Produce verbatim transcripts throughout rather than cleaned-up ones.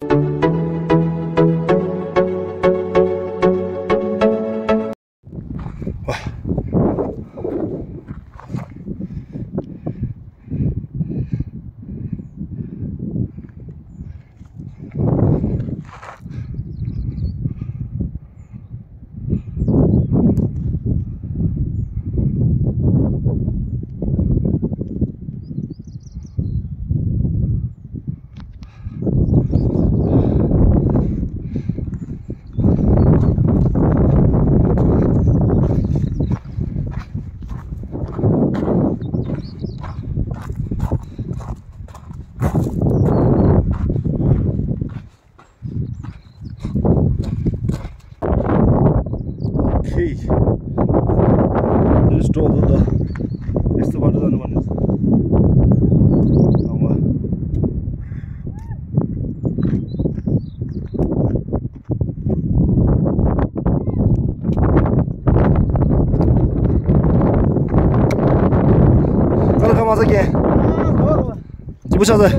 Okay. Let's draw the, the, it's the water on one. Welcome once again. ཅི་པོ་ཆགས་ཟེར།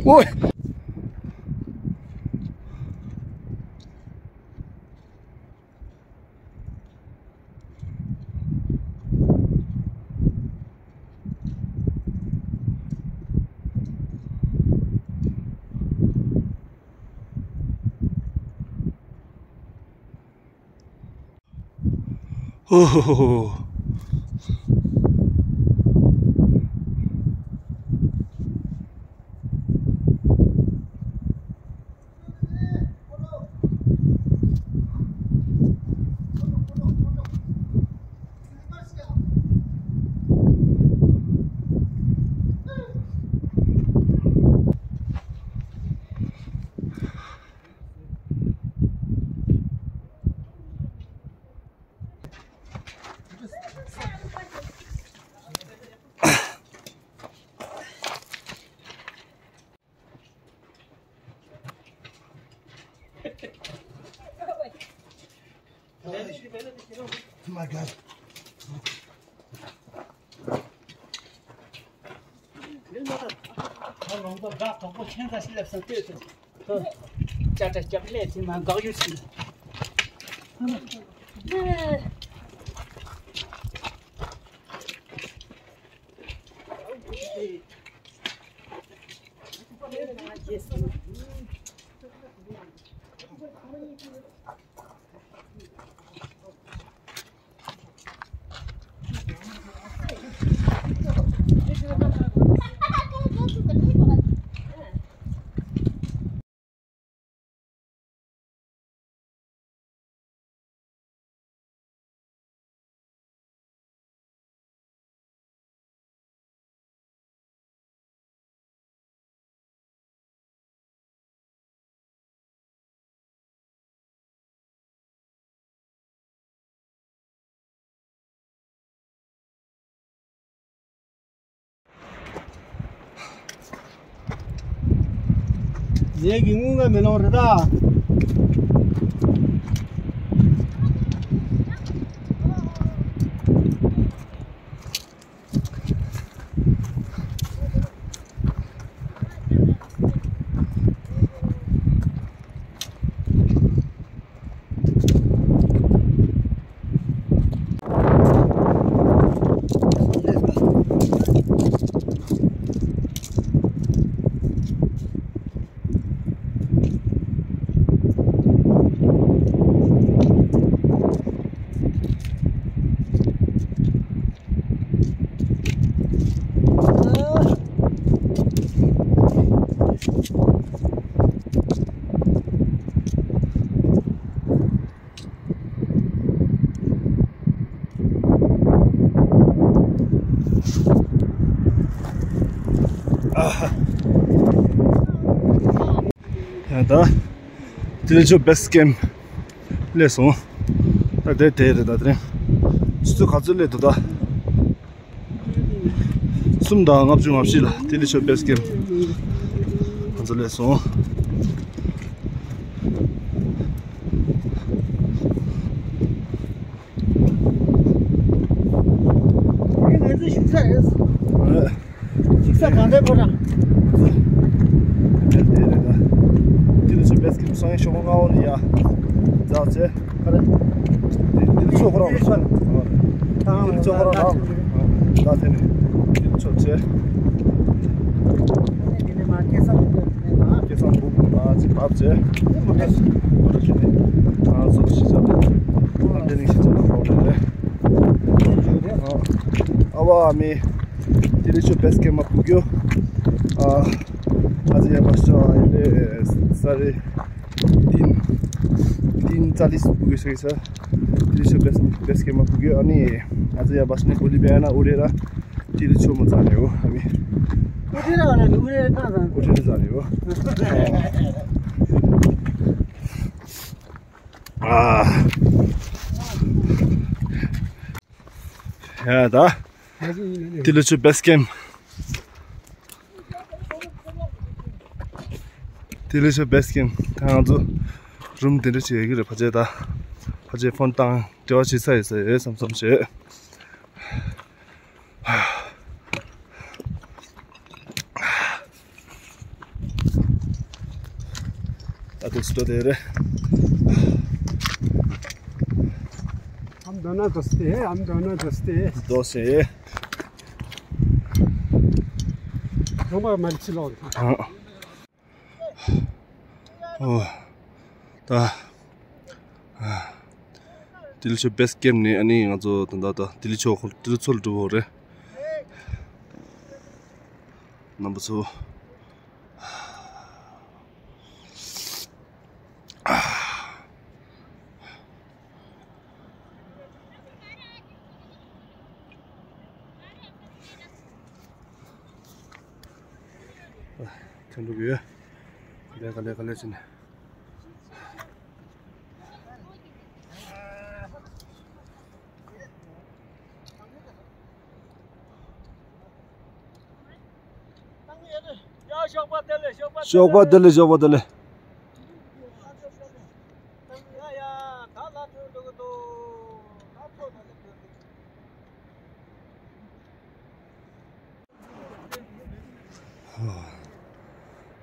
ཨོའི། ཧོ་ཧོ་ཧོ། Oh my God. ལོང་ཏོ་དགའ་དོག་པོ་ཁྱེད་ཚ་ཤི་ལེབ་སོང་ལྟོས་སོང་། ཅ་ཏྲ་སྐྱབས་ལས་ཚེ་མ་འགག་ཡུལ་ཕྱིན། ལས་ཀྱི་དངུལ་ང་མེ་ལོང་རེད་ད། ཡང་ད་ཏི་ལི་ཆོས་བེ་སི་ཀེམ་སླེབས་སོང་། ད་དེ་དེ་རེད། ད་དེ་རིང་ཆུ་ཚོད་ག་ཚོད་སླེབས་འདུག་ད། གསུམ་དང་ལྔ་བཅུ་ང་བཞི་ལ་ཏི་ལི་ཆོས་བེ་སི་ཀེམ། ཚོ་ལས་སོང་། ང་ཚོ་ཞིག་ས་རེད། ཞིག་ས་གང་འདྲ་པོ་ར། དེ་རེད་ད། དེ་ལ་ཚོ་བེས་ཀེམ་སང་ཡང་ཤོག་ལྔ་བོ་ནི་ཡ། འཛག་ཚེ། ཨ་རེ། དེ་དེ་ཚོ་ཁོ་རང་། དེ་ཚོ་ཁོ་རང་རང་། ད་དེ་ནས་དེ་ཚོ་ཚེ། སྐལ་བཟང་བུ་མ་ཅི་བབ་ཚེ། ང་ཚོ་ཤི་ཚ་ལ་ཁོ་དེ་ནས་ཤི་ཚ་ལ་ཁོ་དེ། ཨ་བ་མི། དེ་ལས་ཆོ་བེས་ཀེམ་མ་ཕུག་གྱོ། ཨ་ཨ་ཙི་ཡ་བ་ཤོ་ཨ་ལེ་ས་རེ། ཏིན། ཏིན་ཙ་ལི་སི་བུ་གི་སོ་ཡི་ས། ཏི་རི་ཆོ་བེས་བེས་ཀེམ་མ་བུ་གི་ཨ་ནི། ཨ་ཙི་ཡ་བ་ཤི་ནི་གོ་ལི་བེ་ཨ་ན་ཨུ་རེ་ར། ཏི་རི་ཆོ་མོ་ཙ་ནི་འོ་ཨ་མི། ཨུ་རེ་ར་ཨ་ན་ཨུ་རེ་ར་ཏ་ཙ། ཨུ་རེ་ར་ཙ་ནི་འོ། ཨ། ཡ་ད། ཏི་ལི་ཆུ་བེས་ཀེམ། ཏི་ལི་ཆུ་བེས་ཀེམ། ད་ང་ཚོ་རུམ་དེ་འདྲ་ཅིག་ཡོད་ཀྱི་རེད། ཕ་ཆེ་ད། ཕ་ཆེ་ཕོན་བཏང་འབྲེལ་བ་བྱེད་ས་ཡོད་ས་ཡོད་བསམ་བསམ་བྱེད། ད་དུ་སྟོད་དེ་རེད། हम दोनों दोस्ती है, हम दोनों दोस्ती है। दोस्त है। ཁང་པ་མར་ཕྱི་ལོག་རེད། ཨོ། ད། ཏི་ལི་ཆོ་བེས་ཀེམ་ནས་ཨ་ནི་ང་ཚོ་ད་ད་ད་ཏི་ལི་ཆོ་ཏི་ལི་ཆོ་ལ་འགྲོ་བོ་རེད། རྣམ་པ་ཚོ། ཐོན་འགྲོ་གི་ཡོད། ག་ལེ་ག་ལེ་ག་ལེ་བྱས་ནས། ཞོགས་པ་བདེ་ལེགས། ཞོགས་པ་བདེ་ལེགས།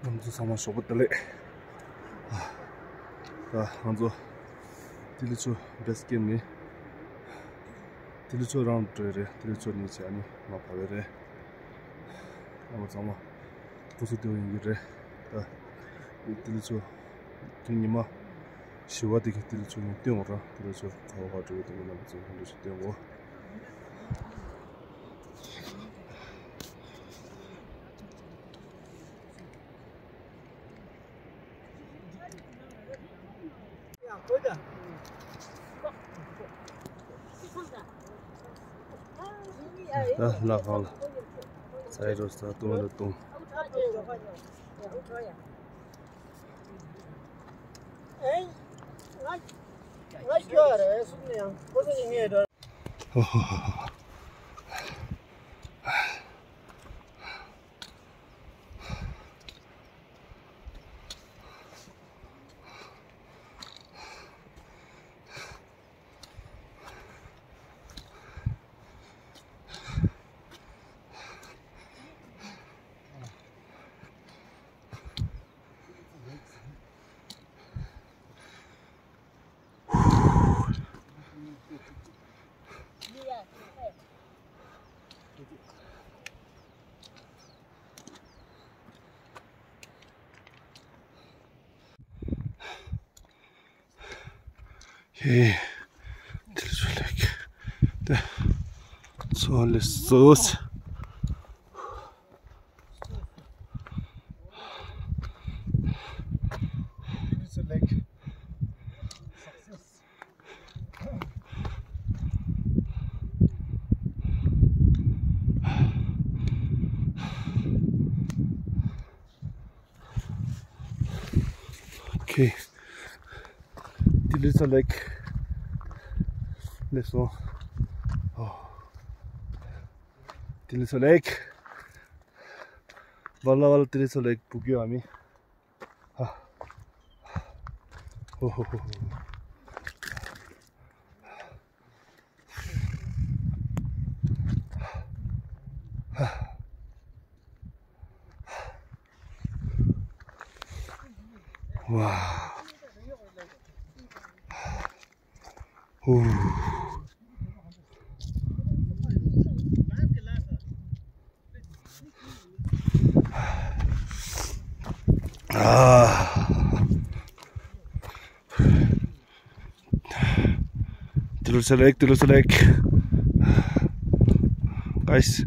རྣམ་པ་ཚོ་ཚང་མ་ཞོགས་པ་བདེ་ལེགས། ད་ང་ཚོ་ཏི་ལི་ཆུ་བེས་ཀེམ་ནས། ཏི་ལི་ཆུ་རང་འགྲོ་ཡི་རེད། ཏི་ལི་ཆུ་ནས་བྱས་ནས་མར་བབས་ཡི་རེད། རྣམ་པ་ཚང་མ་སྐུ་གཟུགས་བདེ་པོ་ཡོང་གི་རེད། ད་ཏི་ལི་ཆུ་དེ་ཉི་མ་བཞི་པ་དེ་གི་ཏི་ལི་ཆུ་ནས་སྟོན་འོ་ར། ཏི་ལི་ཆུ་ག་བ་ག་འགྲོ་གི་འདུག་རྣམ་པ་ཚོ་ལྷན་འགྲོ་ཞིག་སྟོན་འོ། ད་ལ་ཁང་ལ་ཚའི་རོ་ས་བཏུང་རོ་བཏུང་། ཧོ་ཧོ་ཧོ་ཧོ། ཧེ། དེ་ཚོ་ལེགས། དེ་ཚོ་ལེགས་སོ། དེ་ཚོ་ལེགས། ཨོ་ཁེ། དེ་ལས་ས་ལེགས། ལེགས་སོ། ཨོ། དེ་ལས་ས་ལེགས། བ་ལ་བ་ལ་དེ་ལས་ས་ལེགས་བུ་གུ་ཨ་མི། Wow. Ooh. Ah. Tulu selek, tulu selek. Guys.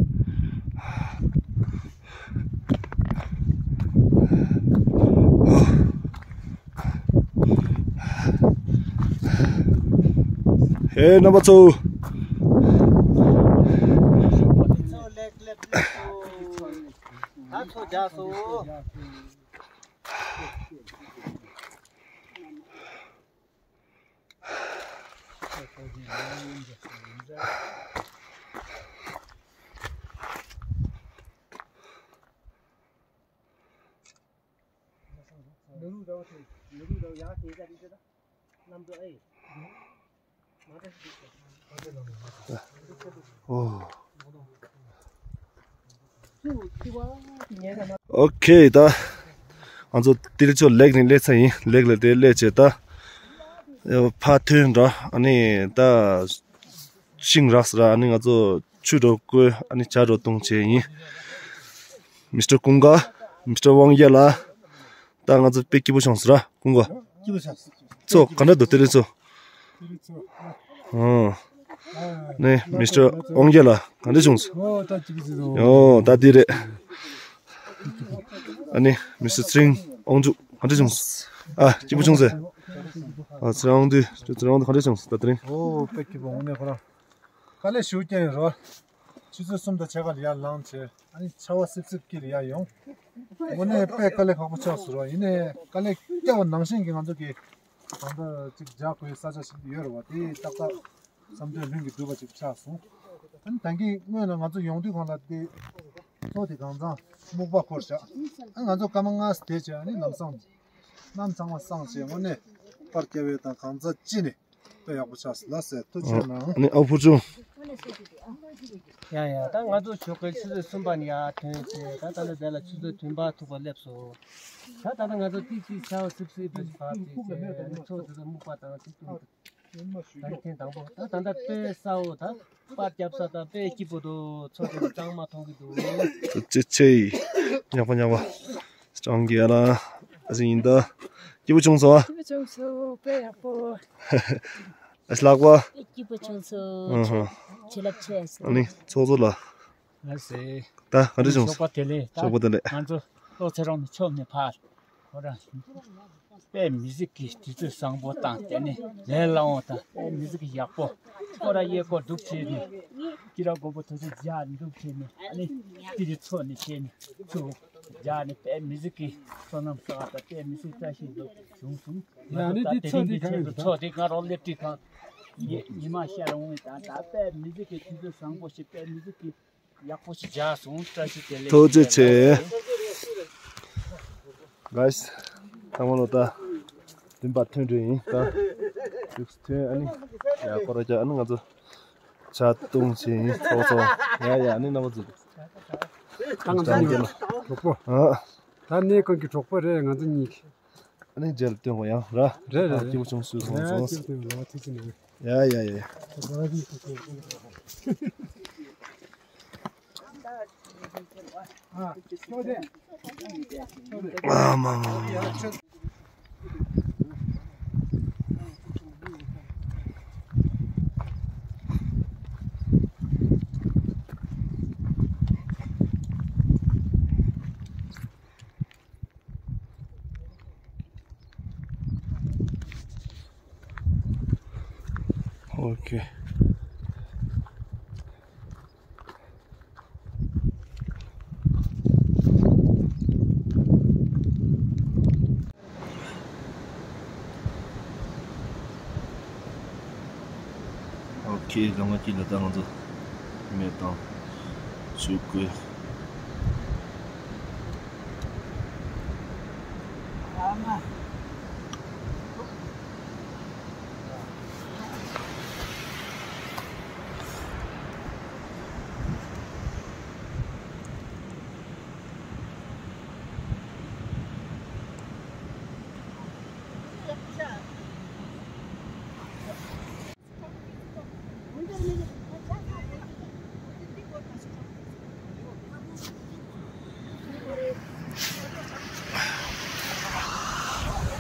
Hey, number two. ཨོ། ཨོ་ཁེ། ད་ང་ཚོ་ཏིལ་ཆོ་ལེག་ནས་སླེབས་ཚར་ཡིན། ལེག་ལ་དེ་སླེབས་བྱས་ད་ཕར་ཐོན་འདྲ། ཨ་ནི་ད་ཤིང་རགས་ར། ཨ་ནི་ང་ཚོ་ཆུ་འགྲོ་བསྐོལ། ཨ་ནི་ཇ་འགྲོ་བཏུང་བྱས་ཡིན། མིས་ཊར་ཀུན་དགའ། མིས་ཊར་དབང་རྒྱལ་ལགས། ད་ང་ཚོ་དཔེ་སྐྱིད་པོ་བྱུང་སོང་ར། ཀུན་དགའ། སྐྱིད་པོ་བྱུང་སོང་། ཚོ་ག་འདྲ་འདུག་དེ་རིང་ཚོ། དེ་རིང་ཚོ། ཨོ། ནས་མིས་ཊར་དབང་རྒྱལ་ལགས་ག་འདྲ་བྱུང་སོང་། ཨོ་ད་སྐྱིད་པོ་བྱུང་སོང་། ཨོ་ད་འདི་རེད། ཨ་ནི་མིས་ཊར་ཚེ་རིང་དབང་ཕྱུག་ག་འདྲ་བྱུང་སོང་། ཨ་སྐྱིད་པོ་བྱུང་ཟེར། ཨ་ཚེ་རིང་དབང་འདུས། ཚེ་རིང་དབང་འདུས་ག་འདྲ་བྱུང་སོང་ད་དེ་རིང་། ཨོ་དཔེ་སྐྱིད་པོ། དངོས་གནས་ཁོ་རང་དཀའ་ལས་ཞེ་པོ་བརྒྱབ་ཡིན་རོ། ཆུ་ཚོད་གསུམ་དང་ཕྱེད་ཀ་ལ་ཡར་ལངས་བྱས། ཨ་ནི་ཆར་པ་སིབ་སིབ་དཀྱིལ་ལ་ཡར་ཡོང་། དངོས་གནས་དཔེ་དཀའ་ལས་ཁག་པོ་ཆགས་སོང་རོ། ཡིན་ནའི་དཀའ་ལས་བརྒྱབ་པ་ནང་བཞིན་གྱི་ང་ཚོ་གི་གང་ལྟར་ཅིག་ཇ་དགོས་ས་ཆ་ཞིག་ཡོད་རེད་བ། དེ་ཏག་ཏག་བསམ་དོན་ལྷུན་གྱིས་འགྲུབ་པ་ཅིག་ཆགས་སོང་། ཨ་ནི་ད་གིན་སྔོན་ལ་ང་ཚོ་ཡོང་དུས་སྒང་ལ་དེ་ཚོགས་དེ་གང་ཚང་སྨུག་པ་འཁོར་བཞག་ཨ་ནི་ང་ཚོ་སྐར་མ་ལྔ་བསྡད་བྱས། ཨ་ནི་ལམ་སང་གནམ་ཚང་མ་སངས་བྱས། དངོས་གནས་པར་རྒྱབ་པ་དང་གང་ཚང་ཅི་ནས་དཔེ་ཡག་པོ་ཆགས་སོང་ལགས་སེ། ཐུགས་རྗེ་གནང་། ཨ་ནི་ཨ་ཕུར་ཆུང་། ཡ་ཡ། ད་ང་ཚོ་ཞོགས་ཀའི་ཆུ་ཚོད་གསུམ་པ་ནས་ཡར་ཐོན་བྱས། ད་ད་ལྟ་དེ་ལ་ཆུ་ཚོད་བདུན་པ་ཐུག་པ་སླེབས་སོང་། ད་ད་ལྟ་ང་ཚོ་ཏིག་ཏིག་ཆར་པ་སིབ་སིབ་བྱས་བྱས། ཨ་ནི་ཚོགས་དེ་ཚོ་སྨུག་པ་དང་ཏིག་ཏིག་ད་ཐེངས་དང་པོ། ད་ད་ལྟ་དཔེ་གསལ་པོ། ད་པར་རྒྱབ་ས་ད་དཔེ་སྐྱིད་པོ་འདུག་ཚོགས་དེ་ཚོ་གཙང་མ་མཐོང་གི་འདུག་ཅེ་ཅེ། ཉག་པ་ཉག་པ། སྤྱང་ཀི་ཡ་ལ། ཨ་ཟིན་ཡིན་ད། སྐྱིད་པོ་བྱུང་སོང་ཨ། སྐྱིད་པོ་བྱུང་སོང་། དཔེ་ཡག་པོ། ཨ་ལགས་པ། སྐྱིད་པོ་བྱུང་སོང་། ཨ་ཧ། བྱིན་རླབས་ཆེ་སོང་། ཨ་ནི་ཚོགས་གཙོ་ལགས། ལགས་སེ། ད་ག་འདྲ་བྱུང་སོང་། ཞོགས་པ་བདེ་ལེགས། ད་ཞོགས་པ་བདེ་ལེགས། ང་ཚོ་ལྷོ་ཚེ་རོང་ནས་མཆོག་ནས་ཕར། ཁོ་རང་། དཔེ་མི་ཟིག་གི་དུས་ཚོད་བཟང་པོ་དང་། དེ་ནས་ལས་སླ་བོ་དང་། དཔེ་མི་ཟིག་གི་ཡག་པོ། ཁོ་རང་གཡས་སྐོར་འདུག་བྱས་ནས། སྐྱིད་ར་མགོན་པོ་ཐུགས་སྲས་མཇལ་ནས་འདུག་བྱས་ནས། ཨ་ནི་ཏི་རི་ཚོ་ནས་བྱས་ནས་ཚུར་མཇལ་ནས། དཔེ་མི་ཟིག་གི་བསོད་ནམས་བསགས་དང་། དཔེ་མི་ཟིག་བཀྲ་ཤིས་ལོ་བྱུང་སོང་། ང་ཚོ་ད་དེ་རིང་གི་ཆེད་དུ་ཚོགས་དེ་སྔ་རོགས་སླེབས་དུས་སྒང་ཉི་ཉི་མ་ཤར་འོང་བས། ད་ད་དཔེ་མི་ཟིག་གི་དུས་ཚོད་བཟང་པོ་ཞིག་དཔེ་མི་ཟིག་གི་ཡག་པོ་ཞིག་མཇལ་སོང་། བཀྲ་ཤིས་བདེ་ལེགས། ཐུགས་རྗེ་ཆེ། Guys། ད་མ་ལོ་ད་བདུན་པ་ཐོན་འགྲོ་ཡིན་ད། ཡུགས་ཐོན། ཨ་ནི་ཡ་སྐོར་ར་རྒྱག་ཨ་ནི་ང་ཚོ་ཇ་བཏུང་བྱེད་ཡིན། ཚོགས་ཚོགས། ཡ་ཡ། ཨ་ནི་རྣམ་པ་ཚོ། ད་ང་ཚོ་གཉིས་གྲོགས་པོ། ཨ། ད་ནི་ཁོང་གི་གྲོགས་པོ་རེད། ང་ཚོ་གཉིས་ཀྱི། ཨ་ནི་རྗེས་ལ་སྟོན་དགོས་ཡང་ར། རེད་རེད། སྐྱིད་པོ་བྱུང་། སུས་སོང་སོང་། སྐྱིད་པོ་བྱུང་། ལོ་ཐུགས་རྗེ་གནང་། ཡ་ཡ་ཡ་ཡ། ཨ་མ་མ་མ། Okay. Okay, ལམ་ཁ་དཀྱིལ་ལ་ད་ང་ཚོ་མེ་བཏང་བཅུག་དགོས། ཨ་མ།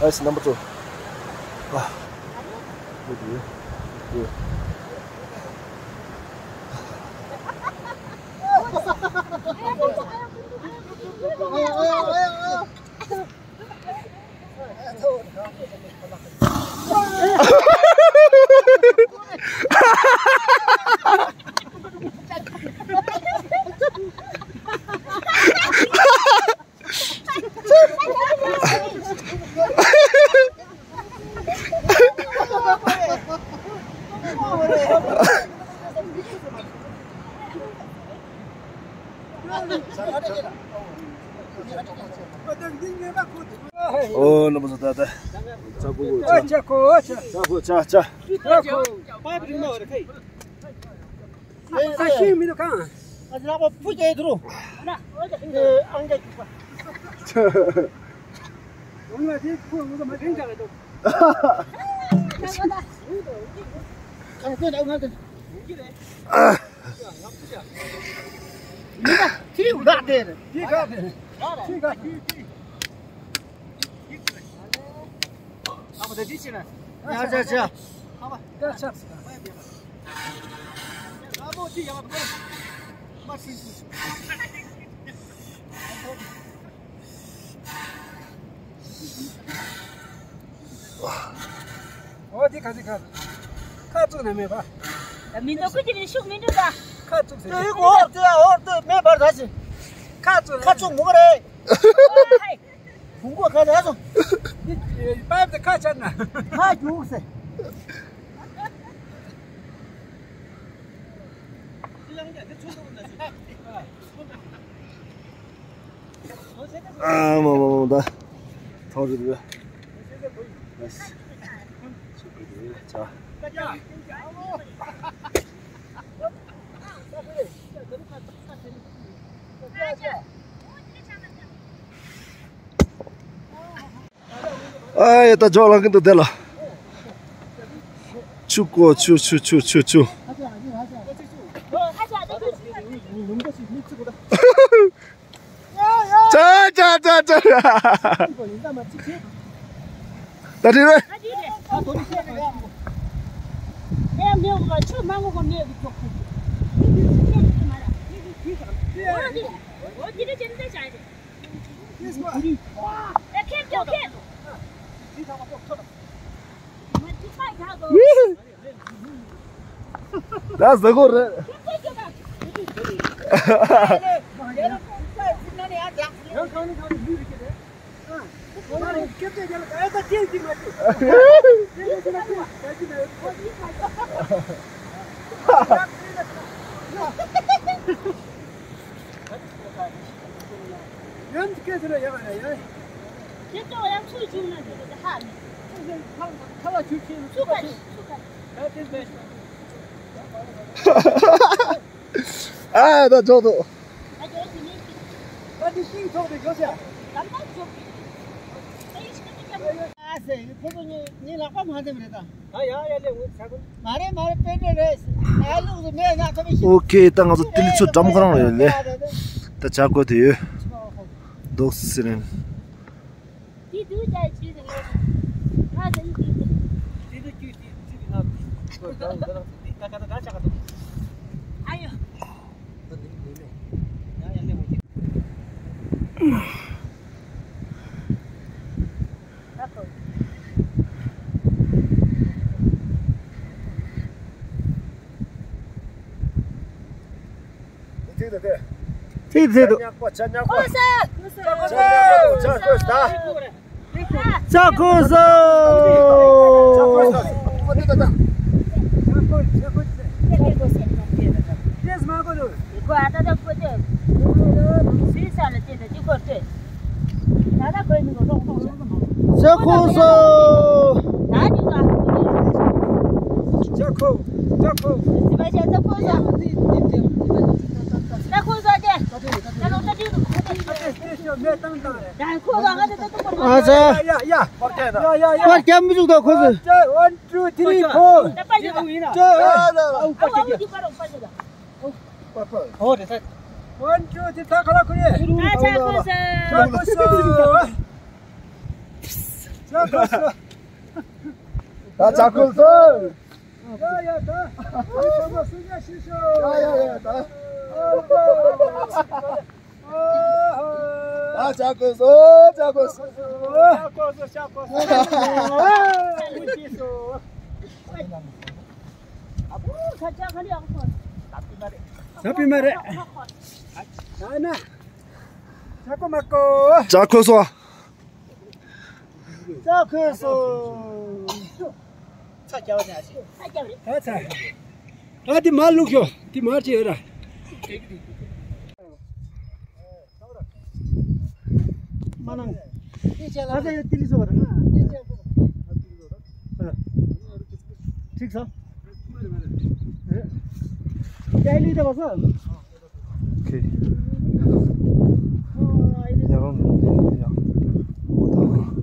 Nice number two. ཨ། ཨོ། ནམ་པ་ས་ད་ད། ཅ་ཀོ་ཅ། ཅ་ཀོ་ཅ་ཅ། ཨ་ཤིང་མི་འདུག་གང་། ཨ་ཅག་པ་ཕུ་ཅེ་དུ་རུ། ཨང་ཀ་ཅུག་པ། འོང་ལ་དེ་ཁོ་འོང་ལ་མ་དྲན་ཀྱང་འདུག་གང་ཁོས་ལ་ང་དང་། མི་ད་ཐི་རུ་ལ་དེ་རེད། དེ་ག་དེ་རེད། དེ་ག་དེ། ཨ་མ་དེ་དེ་ཕྱིན་ན། ཡ་ཅག་ཅག་ཨ་མ་ཡ་ཅག་ཨ་མོ་ཅི་ཡ་མ་མ་ཤི་ཤི། ཨོ་དེ་ག་ཅི་ག་ཁ་བཙུགས་ན་མེད་པ། མི་འདུག་ཁུ་ཅི་རེད་ཤུགས་མི་འདུག་ད། ཁ་བཙུགས་ཟེར། དེ་འོར་དེ་འོར་དེ་མེད་པར་ད་ཅི། ཁ་བཙུགས་ཁ་བཙུགས་མུ་ག་རེད། ཧེ། བུང་གོ་ཁ་ལ་སོང་། པའི་དེ་ཁ་ཆར་ན། ཁ་རྒྱུག་ཟེར། ཨ་མ་མ་མ་ད། ཐོག་རེད་པས། ཨ་ཤི། ཆུ་ཁ་རེད་ཆ། ཨ་ཡ་ད་ཇོ་ལང་གི་འདུག་དེ་ལ། ཆུ་ཀོ་ཆུ་ཆུ་ཆུ་ཆུ་ཆུ། ཅ་ཅ་ཅ་ཅ། ད་དྲི་རེད། ད་ཟ་གོ་རེད། ཨ་ད་ཇོག་ཏུ། ཨོ་ཁེ། ད་ང་ཚོ་ཏི་ལི་ཚོ་འགྲམ་ཁོ་རང་ལ་ཡོད་ལེ། ད་བྱ་དགོས་དེ་ཡོད། འདུག་ཟེར་ནས། ཐིག་ཐིག་ཐིག་ཐིག་ཅག་ཁོ་ས། ཅག་ཁོ་ས། ཅག་ཁོ་ས། ཅག་ཁོ། ཅག་ཁོ། ཨ་ཙི། ཡ་ཡ་ཡ། པར་རྒྱབ་མི་འཇུག་ད་ཁོ་ཚོ། One, two, three, four. One, two, three, ད་ག་ལ་ཁུར་ཡ། ད་ཅག་ཁོ་ས། ཅག་ཁོ་ས། ད་ཅག་ཁོ་སོ། ཡ་ཡ་ད། ཨ་ཚང་མ་སུ་ཉག་ཤི་ཤོ། ཡ་ཡ་ཡ་ད། ད་ཅག་ཁོ་སོ། ཅག་ཁོ་སོ། ཅག་ཁོ་སོ། ཅག་ཁོ་སོ། ཨ་ཁུ་ཅི་སོ། ཨ་ཁུ་ཁ་ཅག་ཁ་ལི་ཨ་ཁུ། ད་པི་མ་རེད། ད་པི་མ་རེད། ད་ན། ཅག་ཁོ་མ་ཁོ། ཅག་ཁོ་སོ། ཅག་ཁོ་སོ། ཚ་རྒྱ་བ་ནས་ཨ་ཅེ། ད་ཚ། ད་དེ་མར་བླུགས་ཤོག་དེ་མར་ཅེ་ཡོད་ར། མ་ནང་། ཨ་ཅེ་ཡོད་དེ་ལི་སོ་བ་ར། ཁྲིག་ས། ཨེ། ཅའི་ལི་དེ་བ་ས། ཁེ། ཉ་རོ་ནང་དེ་ཡ། འོ་ད།